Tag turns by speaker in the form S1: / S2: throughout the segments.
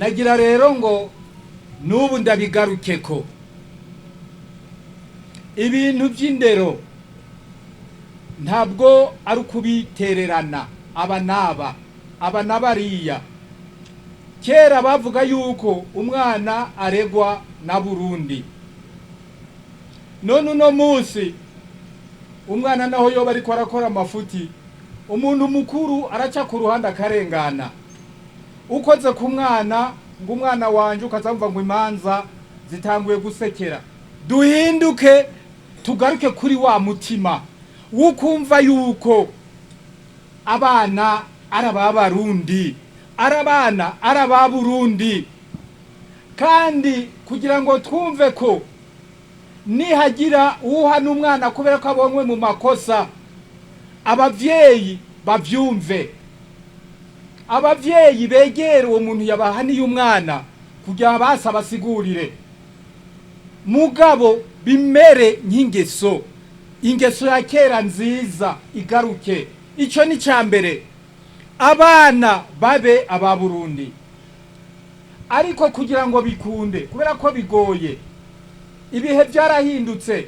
S1: Nagira rero ngo n'ubu ndabigaruke ko ibintu by'indero ntabwo ari ukubitererana aba n'aba, aba n'abariya. Kera bavuga yuko umwana aregwa na Burundi, none uno munsi umwana naho yoba ariko arakora amafuti, umuntu mukuru araca ku ruhande akarengana. Ukoze ku mwana ngo umwana wanje, ukazamva ngo imanza zitanguye gusekera. Duhinduke, tugaruke kuri wa mutima wukumva yuko abana ari ababarundi, ari abana ari ababurundi, kandi kugira ngo twumve ko nihagira uwuhana umwana kubera ko abonywe mu makosa, abavyeyi bavyumve, abavyeyi begere uwo muntu yabahaniye umwana kugira basa basigurire. Mugabo bimere nk'ingeso, ingeso ya kera nziza igaruke. Ico ni ca mbere, abana babe aba Burundi. Ariko kugira ngo bikunde, kubera ko bigoye, ibihe byarahindutse,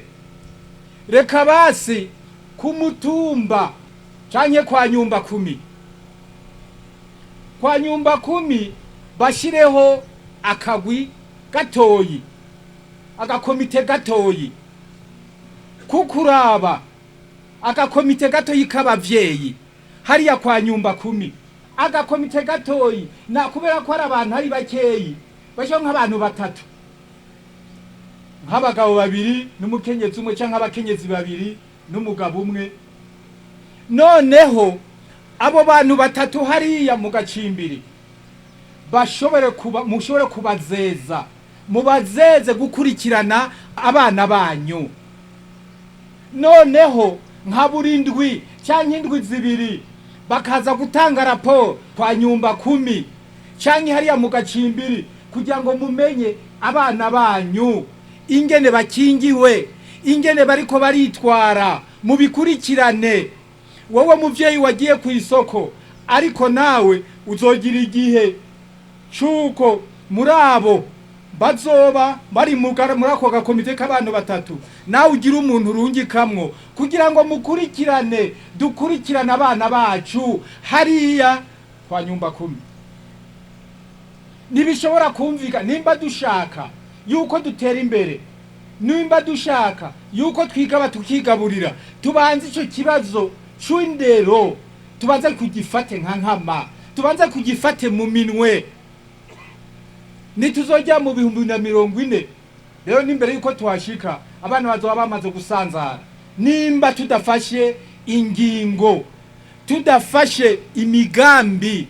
S1: reka basi ku mutumba canke kwa nyumba kumi, kwa nyumba kumi bashireho akagwi gatoyi, agakomite gatoyi kukuraba, agakomite gatoyi k'abavyeyi hariya kwa nyumba kumi, agakomite gatoyi. Na kubera ko ari abantu ari bakeyi, bashireho nk'abantu batatu, nk'abagabo babiri n'umukenyezi umwe, canke abakenyezi babiri n'umugabo umwe. Noneho abo bantu batatu hariya mu gacimbiri bashobore kuba, mushobore kubazeza, mubazeze gukurikirana abana banyu. Noneho nka buri ndwi canke indwi zibiri bakaza gutanga raporo kwa nyumba kumi canke hariya mu gacimbiri, kugira ngo mumenye abana banyu ingene bakingiwe, ingene bariko baritwara, mubikurikirane. Wowe muvyeyi wagiye ku isoko, ariko nawe uzogira igihe cuko muri abo bazoba bari muri ako gakomite k'abantu batatu, nawe ugira umuntu urungikamwo kugira ngo mukurikirane, dukurikirane abana bacu hariya kwa nyumba kumi. Ntibishobora kumvika nimba dushaka yuko dutera imbere, nimba dushaka yuko twigaba tukigaburira, tubanze ico kibazo c'indero tubanze kugifate nka nkama, tubanze kugifate mu minwe. Nituzojya mu 2040 rero, n'imbere yuko tuhashika abana bazoba bamaze gusanzara nimba tudafashe ingingo, tudafashe imigambi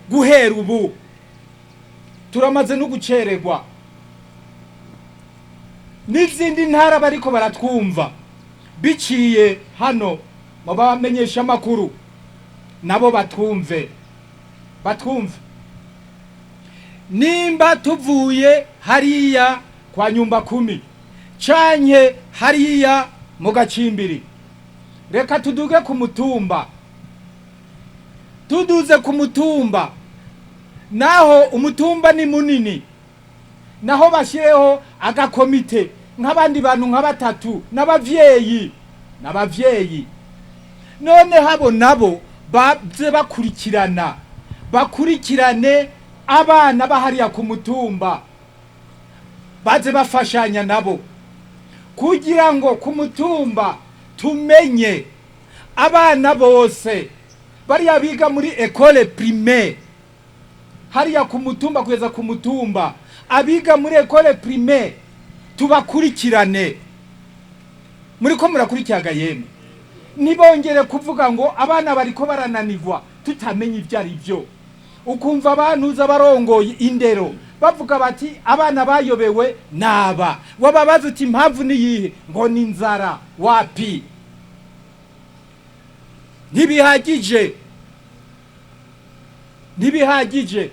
S1: guhera ubu. Turamaze no gucererwa. N'izindi ntara bariko baratwumva biciye hano mu bamenyesha amakuru, nabo batwumve, batwumve. Nimba tuvuye hariya kwa nyumba kumi canke hariya mu gacimbiri, reka tuduge ku mutumba. Tuduze ku mutumba, naho umutumba ni munini, naho bashireho agakomite nk'abandi bantu nka batatu n'abavyeyi, n'abavyeyi. None habo nabo baze bakurikirana, bakurikirane abana bahariya ku mutumba, baze bafashanya nabo kugira ngo ku mutumba tumenye abana bose bariya biga muri école primaire hariya ku mutumba, kugeza ku mutumba, abiga muri école primaire tubakurikirane. Muri ko murakurikiyaga yemwe, ntibongere kuvuga ngo abana bariko barananirwa tutamenye ibyo ari byo. Ukumva abantuza barongoye indero bavuga bati abana bayobewe naba, wababaza uti impamvu niyihe, ngo ni inzara. Wapi, ntibihagije, ntibihagije.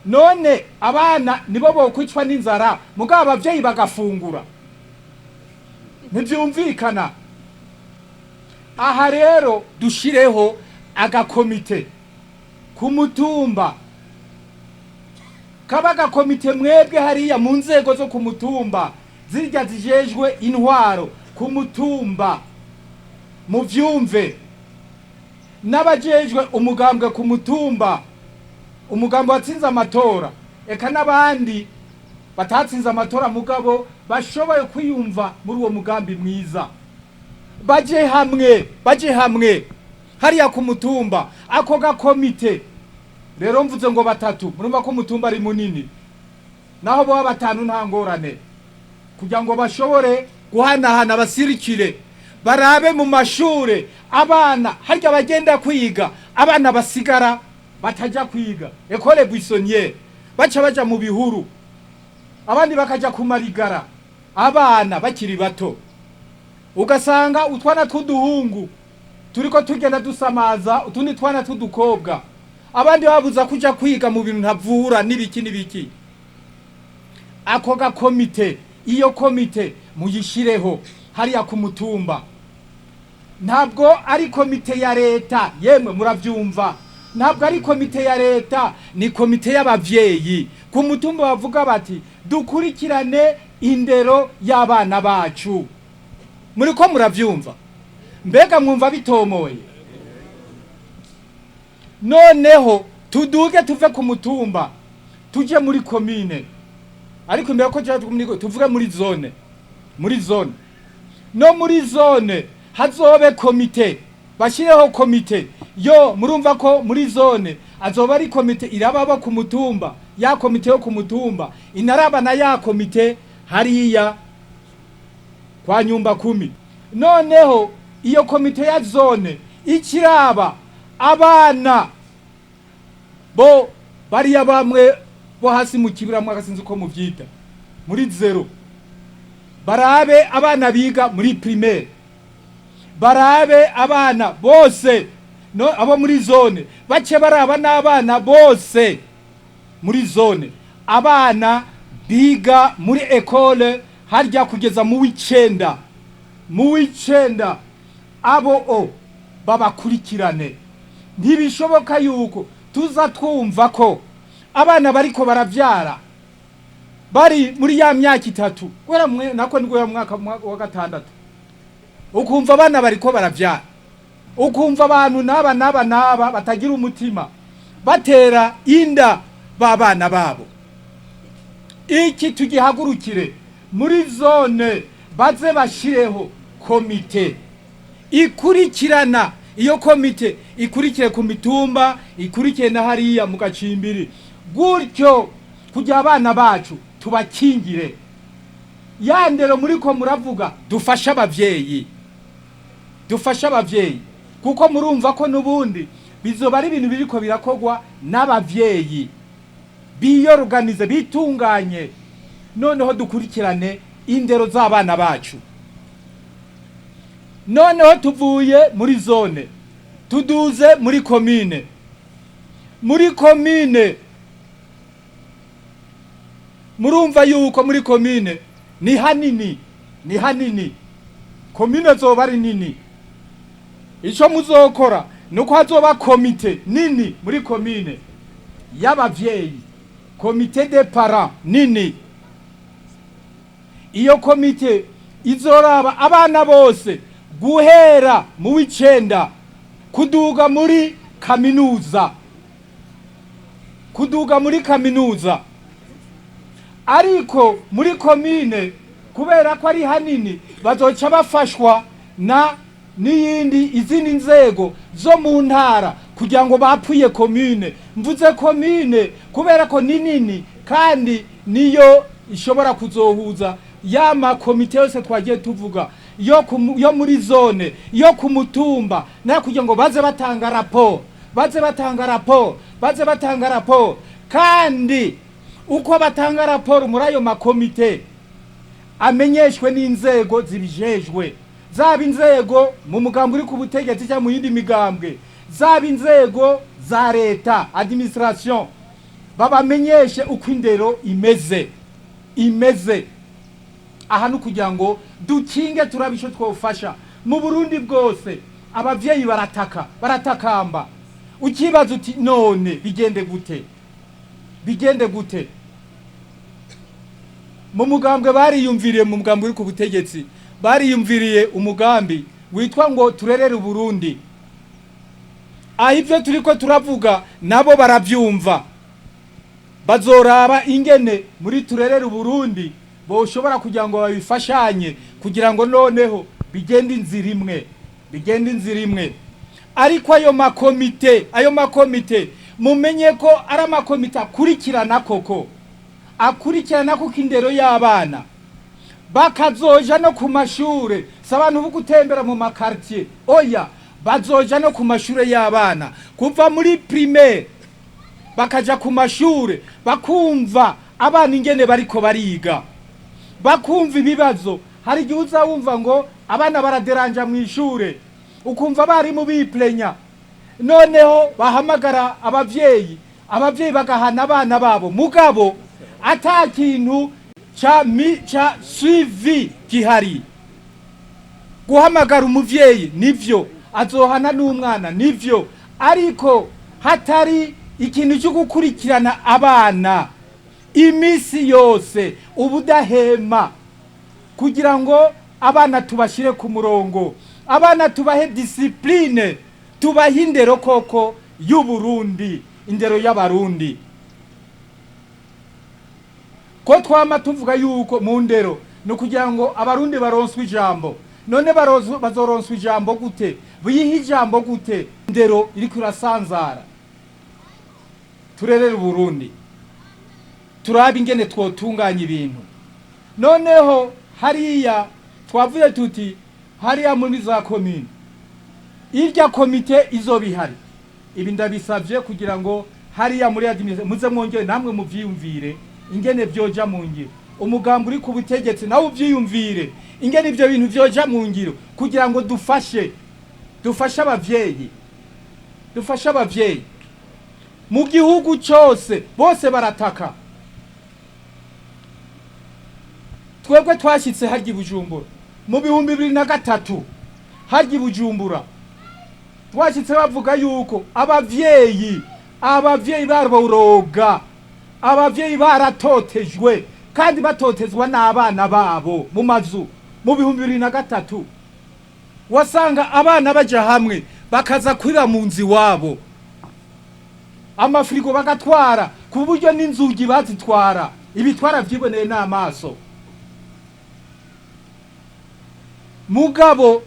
S1: None abana nibo bokwicwa n'inzara mugabo abavyeyi bagafungura? Ntivyumvikana. Aha rero dushireho agakomite ku mutumba. Kaba agakomite mwebwe hariya mu nzego zo ku mutumba, zirya zijejwe intwaro ku mutumba, muvyumve, n'abajejwe umugambwe ku mutumba, umugambwe watsinze amatora, eka n'abandi batatsinze amatora mugabo bashoboye kwiyumva muri uwo mugambi mwiza, baje hamwe, baje hamwe hariya ku mutumba. Ako gakomite rero, mvuze ngo batatu, murumva ko umutumba ari munini, naho boba batanu nta ngorane, kugira ngo bashobore guhanahana, basirikire, barabe mu mashure abana harya bagenda kwiga, abana basigara batajya kwiga école buissonnière, baca baja mu bihuru, abandi bakaja kumarigara, abana bakiri bato, ugasanga utwana tw'uduhungu turiko tugenda dusamaza utundi twana tw'udukobwa, abandi babuza kuja kwiga mu bintu ntavura n'ibiki n'ibiki. Ako gakomite, iyo komite muyishireho hariya ku mutumba. Ntabwo ari komite ya leta, yemwe muravyumva, ntabwo ari komite ya leta, ni komite y'abavyeyi ku mutumba, bavuga bati: "Dukurikirane indero y'abana bacu." Muriko muravyumva? Mbega mwumva bitomoye? Noneho tuduge, tuve ku mutumba tuje muri komine, ariko imbere ko tuvuge muri zone. Muri zone, no muri zone hazobe komite, bashireho komite yo. Murumva ko muri zone azoba ari komite irababa ku mutumba, ya komite yo ku mutumba inaraba na ya komite hariya kwa nyumba kumi. Noneho iyo komite ya zone ikiraba abana bo bariya bamwe bo hasi mu kibira, mwaka sinzi uko muvyita, muri zéro, barabe abana biga muri primaire, barabe abana bose no abo muri zone, bace baraba n'abana bose muri zone, abana biga muri école harya kugeza mu w'icenda, mu w'icenda, abo o babakurikirane. Ntibishoboka yuko tuza twumva ko abana bariko baravyara bari muri ya myaka 3, guhera nako ni guhera mu mwaka wa gatandatu, ukumva abana bariko baravyara, ukumva abantu n'aba n'aba n'aba batagira umutima batera inda b'abana babo. Iki tugihagurukire. Muri zone baze bashireho komite ikurikirana. Iyo komite ikurikire ku mitumba, ikurikiye na hariya mu gacimbiri, gutyo kugira abana bacu tubakingire. Ya ndero muriko muravuga, dufashe abavyeyi, dufashe abavyeyi, kuko murumva ko n'ubundi bizoba ari ibintu biriko birakogwa n'abavyeyi. Biyoruganize, bitunganye, noneho dukurikirane indero z'abana bacu. Noneho tuvuye muri zone, tuduze muri komine. Muri komine, murumva yuko muri komine ni hanini, ni hanini, komine zoba ari nini. Ico muzokora nuko hazoba komite nini muri komine y'abavyeyi, comité de parents nini. Iyo komite izoraba abana bose guhera mu w'icenda kuduga muri kaminuza, kuduga muri kaminuza. Ariko muri komine, kubera ko ari hanini, bazoca bafashwa na n'iyindi, izindi nzego zo mu ntara kugira ngo bapfuye komine. Mvuze komine kubera ko ni nini, kandi niyo ishobora kuzohuza ya makomite yose twagiye tuvuga yo muri zone, yo ku mutumba, nayo, kugira ngo baze batanga raporo, baze batanga raporo, baze batanga raporo. Kandi uko batanga raporo muri ayo makomite, amenyeshwe n'inzego zibijejwe, zaba inzego mu mugambi uri ku butegetsi cyangwa mu yindi migambwe, zaba inzego za leta, administration, babamenyeshe uko indero imeze. Aha ni ukugira ngo dukinge, turabe icyo twofasha. Mu Burundi bwose abavyeyi barataka, baratakamba, ukibaza uti: "None bigende gute? Bigende gute?" Mu mugambwe bariyumviriye, mu mugambwe uri ku butegetsi bariyumviriye umugambi witwa ngo turerere Uburundi. Aho ivyo turiko turavuga nabo baravyumva, bazoraba ingene muri turerere Uburundi boshobora kugira ngo babifashanye, kugira ngo noneho bigende inzira imwe, bigende inzira imwe. Ariko ayo makomite mumenye ko ari amakomite akurikirana koko, akurikirana kuko indero y'abana, bakazoja no ku mashure. Si abantu bo gutembera mu ma quartier, oya, bazoja no ku mashure y'abana kuva muri primaire, bakaja ku mashure bakumva abana ingene bariko bariga, bakumva ibibazo. Hari igihe uza wumva ngo abana baraderanja mu ishure, ukumva abarimu biplenya, noneho bahamagara abavyeyi, abavyeyi bagahana abana babo, mugabo ata kintu ca suivi gihari. Guhamagara umuvyeyi nivyo, azohana n'umwana nivyo, ariko hatari ikintu cyo gukurikirana abana imisi yose ubudahema, kugira ngo abana tubashyire ku murongo, abana tubahe discipline, tubahe indero koko y'Uburundi, indero y'Abarundi. Ko twama tuvuga yuko mu ndero ni ukugira ngo Abarundi baronswe ijambo, none bazoronswa ijambo gute? Biyihe ijambo gute indero iriko irasanzara? Turerere Uburundi, turabe ingene twotunganya ibintu. Noneho hariya twavuye tuti hariya muri za komine irya komite izoba ihari. Ibi ndabisavye kugira ngo hariya muri administration muze mwongere namwe muvyiyumvire ingene vyoja mu ngiro. Umugambi uri ku butegetsi nawe uvyiyumvire ingene ivyo bintu vyoja mu ngiro, kugira ngo dufashe abavyeyi, dufashe abavyeyi mu gihugu cyose. Bose barataka. Twebwe twashyitse harya i Bujumbura mu 2003, harya i Bujumbura twashyitse bavuga yuko abavyeyi baraboroga, abavyeyi baratotejwe kandi batotezwa n'abana babo mu mazu. Mu 2003 wasanga abana baja hamwe bakaza kwiba mu nzu iwabo, amafirigo bagatwara, ku buryo n'inzugi bazitwara. Ibitwara vyiboneye n'amaso. Mugabo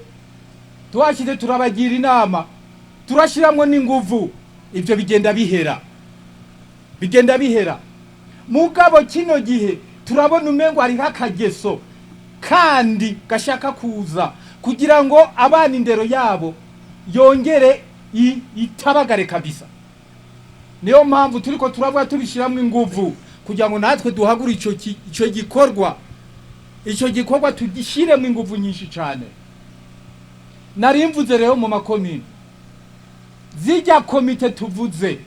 S1: twashyize turabagira inama, turashiramwo n'inguvu, ivyo bigenda bihera, bigenda bihera. Mugabo kino gihe turabona umengo hariho akageso kandi gashaka kuza kugira ngo abana indero yabo yongere itabagare kabisa. Niyo mpamvu turiko turavuga tubishiramwo inguvu kugira ngo natwe duhagure ico gikorwa, ico gikorwa tugishiremo inguvu nyinshi cane. Narimvuze rero mu makomine zijya komite tuvuze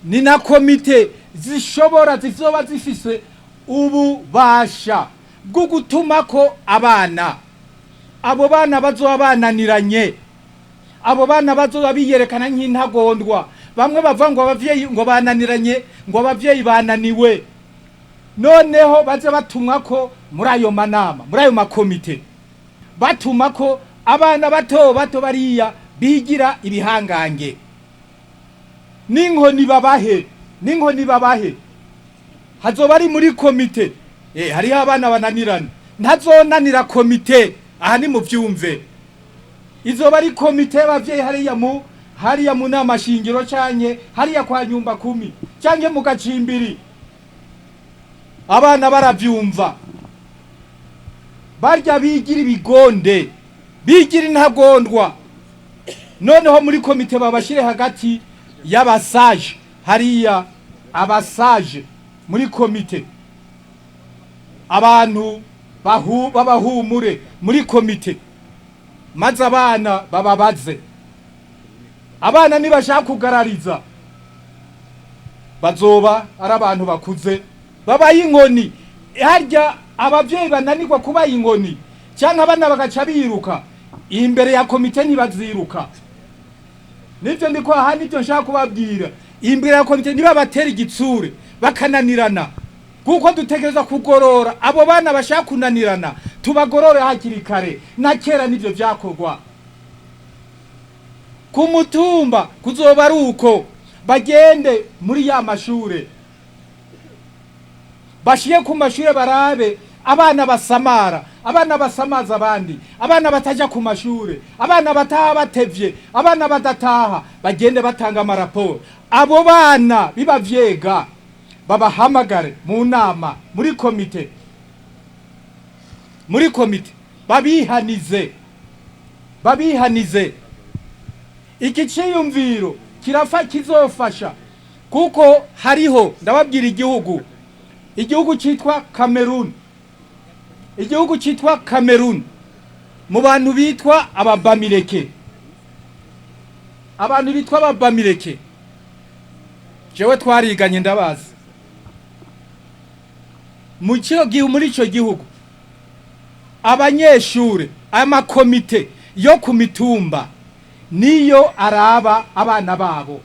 S1: ni na komite zishobora zizoba zifise ububasha bwo gutuma ko abana, abo bana bazoba bananiranye, abo bana bazoba biyerekana nk'intagondwa, bamwe bava ngo abavyeyi ngo bananiranye, ngo abavyeyi bananiwe, noneho baze batumwa ko muri ayo manama, muri ayo makomite, batuma ko abana bato bato bariya bigira ibihangange, n'inkoni babahe, n'inkoni babahe. Hazoba ari muri komite, hariho abana bananirana, ntazonanira komite. Aha ni muvyumve, izoba ari komite y'abavyeyi hariya mu nama shingiro, canke hariya kwa nyumba kumi, canke mu gacimbiri. Abana baravyumva, barya bigira ibigonde, bigira intagondwa, noneho muri komite babashire hagati y'abasaje hariya, abasaje muri komite, abantu babahumure muri komite, maze abana bababaze. Abana nibashaka kugarariza bazoba ari abantu bakuze babaye inkoni. Harya abavyeyi bananirwa kubaha inkoni cyangwa abana bagaca biruka imbere ya komite, ntibaziruka. Nivyo ndiko aha, nivyo nshaka kubabwira. Imbere ya komite nibabatera igitsure bakananirana. Kuko dutegerezwa kugorora abo bana bashaka kunanirana, tubagorore hakiri kare. Na kera nivyo vyakorwa ku mutumba, kuzoba ari uko bagende muri ya mashure, bashiye ku mashure, barabe abana basamara, abana basamaza abandi, abana bataja ku mashure, abana bataha batevye, abana badataha, bagende batanga amaraporo. Abo bana biba vyega babahamagare mu nama, muri komite, muri komite, babihanize, babihanize. Iki ciyumviro kirafa, kizofasha, kuko hariho, ndababwira, igihugu cyitwa Cameroon, igihugu cyitwa Cameroon, mu bantu bitwa Ababamireke, abantu bitwa Ababamireke, jewe twariganye, ndabazi. Mu cyo gihe, muri ico gihugu, abanyeshure, amakomite yo ku mitumba niyo araba abana babo.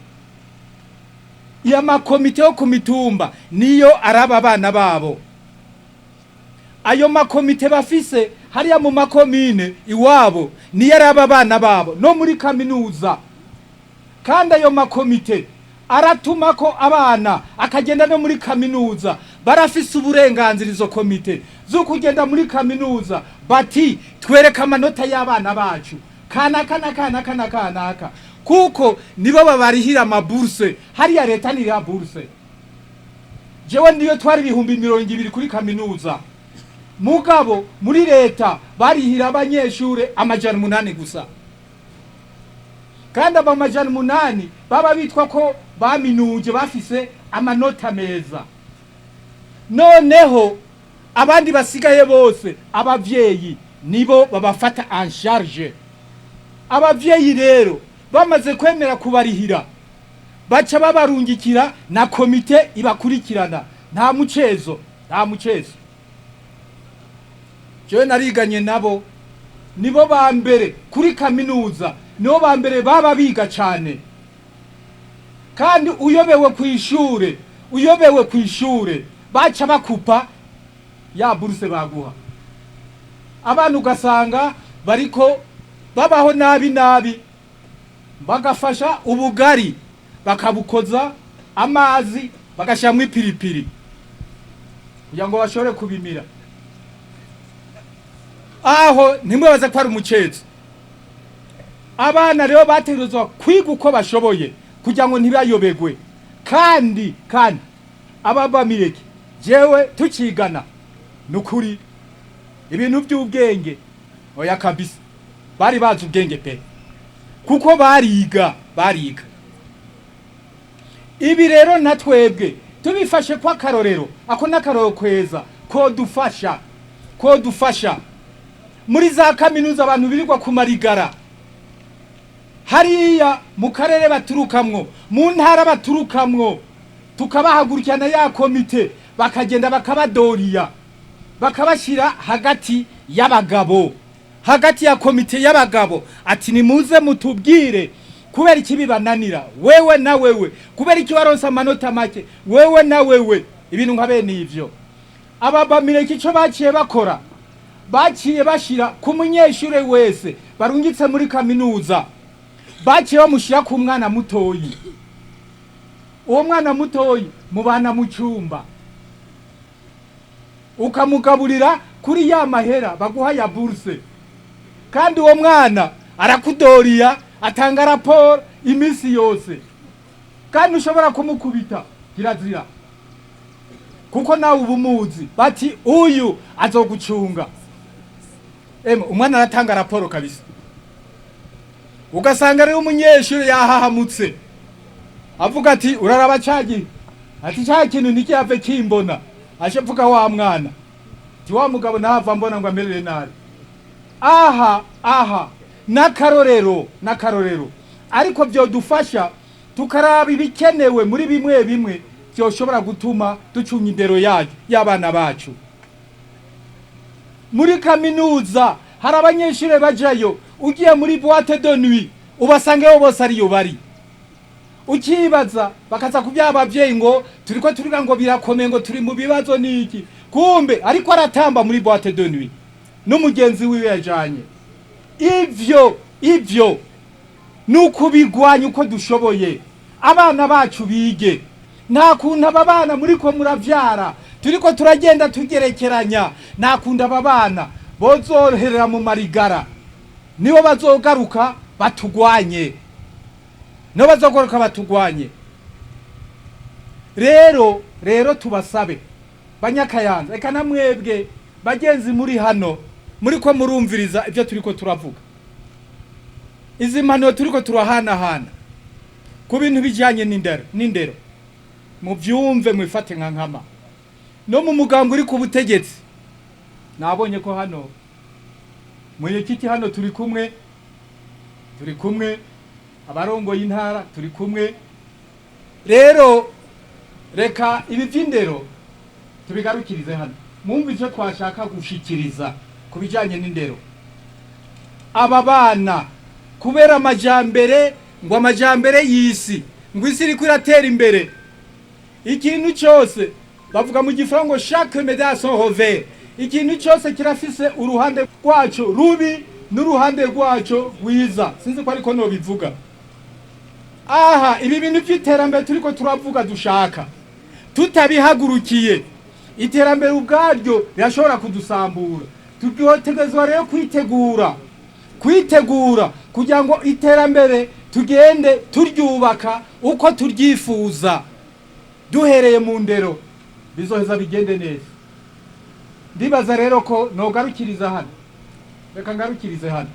S1: Iyo makomite yo ku mitumba niyo araba abana babo. Ayo makomite bafise hariya mu makomine iwabo niyo araba abana babo no muri kaminuza. Kandi ayo makomite aratuma ko abana akagenda no muri kaminuza. Barafise uburenganzira izo komite zo kugenda muri kaminuza, bati: "Twereke amanota y'abana bacu kanaka na kanaka na kanaka," kuko nibo babarihira amaburse. Hariya leta ntiriha burse. Jewe niyo twari 20,000 kuri kaminuza, mugabo muri leta barihira abanyeshure 800 gusa. Kandi aba 800 baba bitwa ko baminuje, bafise amanota meza. Noneho abandi basigaye bose, abavyeyi nibo babafata en charge. Abavyeyi rero bamaze kwemera kubarihira, baca babarungikira na komite ibakurikirana. Nta mucezo, nta mucezo. Jewe nariganye nabo, nibo ba mbere kuri kaminuza, nibo ba mbere baba biga cane. Kandi uyobewe ku ishure, uyobewe ku ishure, baca bakupa ya buruse baguha. Abana ugasanga bariko babaho nabi nabi, bagafasha ubugari bakabukoza amazi, bagashyiramo ipiripiri kugira ngo bashobore kubimira. Aho ntimwibaze ko ari umucezo. Abana rero bategerezwa kwiga uko bashoboye kugira ngo ntibayobegwe. Kandi ababamireke, jewe tukigana, ni ukuri ibintu by'ubwenge, oya kabisa, bari bazi ubwenge pe, kuko bariga, bariga. Ibi rero na twebwe tubifashe ko akarorero, ako n'akarorero kweza kodufasha, kodufasha muri za kaminuza, abantu birirwa ku marigara hariya mu karere baturukamwo, mu ntara baturukamwo, tukabahagurukirana ya komite, bakagenda bakabadoriya, bakabashyira hagati y'abagabo, hagati ya komite y'abagabo, ati: "Nimuze mutubwire kubera iki bibananira, wewe na wewe, kubera iki waronse amanota make, wewe na wewe." Ibintu nka bene ivyo. Ababamireke ico baciye bakora, baciye bashira ku munyeshure wese barungitse muri kaminuza, baciye bamushyira ku mwana mutoyi. Uwo mwana mutoyi mubana mu cyumba, ukamugaburira kuri ya mahera baguha ya burse. Kandi uwo mwana arakudoriya, atanga raporo iminsi yose. Kandi ushobora kumukubita, kirazira, kuko nawe uba umuzi, bati: "Uyu azogucunga." Emwe, umwana aratanga raporo kabisa. Ugasanga rero umunyeshuri yahahamutse, avuga ati: "Uraraba cagihe," ati: "Ca kintu ntikihave kimbona." Aje mvuga wa mwana ti wa mugabo ntahava mbona ngo amerere nabi. Aha n'akarorero, n'akarorero, ariko vyodufasha tukaraba ibikenewe muri bimwe bimwe vyoshobora gutuma ducunga indero yacu, y'abana bacu. Muri kaminuza hari abanyeshure bajayo, ugiye muri boîte de nuit ubasangeyo bose ariyo bari. Ukibaza bakaza kubya abavyeyi ngo turiko turiga, ngo birakomeye, ngo turi mu bibazo niki, kumbe ariko aratamba muri boîte de nuit n'umugenzi wiwe yajanye. Ivyo nukubigwanya uko dushoboye, abana bacu bige. Nta kuntu aba bana muriko muravyara, turiko turagenda tugerekeranya, nta kuntu aba bana bozoroherera mu marigara. Nibo bazogaruka batugwanye, nibo bazogaruka batugwanye. Rero tubasabe, Banyakayanza, eka namwebwe bagenzi muri hano muriko murumviriza ibyo turiko turavuga, izi mpanuro turiko turahanahana ku bintu bijyanye n'indero, mubyumve, mwifate nka nkama. No mu mugambi uri ku butegetsi, nabonye ko hano mwenyekiti hano turi kumwe, turi kumwe abarongoye intara turi kumwe. Rero reka ibi by'indero tubigarukirize hano. Mwumve icyo twashaka gushikiriza ku bijyanye n'indero. Aba bana, kubera amajambere, ngo amajambere y'isi, ngo isi iriko iratera imbere, ikintu cyose bavuga mu gifaransa ngo "chaque médaille a son revers", ikintu cyose kirafise uruhande rwaco rubi n'uruhande rwaco rwiza. Sinzi ko ariko nobivuga aha. Ibi bintu by'iterambere turiko turavuga dushaka, tutabihagurukiye, iterambere ubwaryo rirashobora kudusambura. Tutegerezwa rero kwitegura kugira ngo iterambere tugende turyubaka uko turyifuza, duhereye mu ndero, bizoheza bigende neza. Ndibaza rero ko nogarukiriza hano. Reka ngarukirize hano.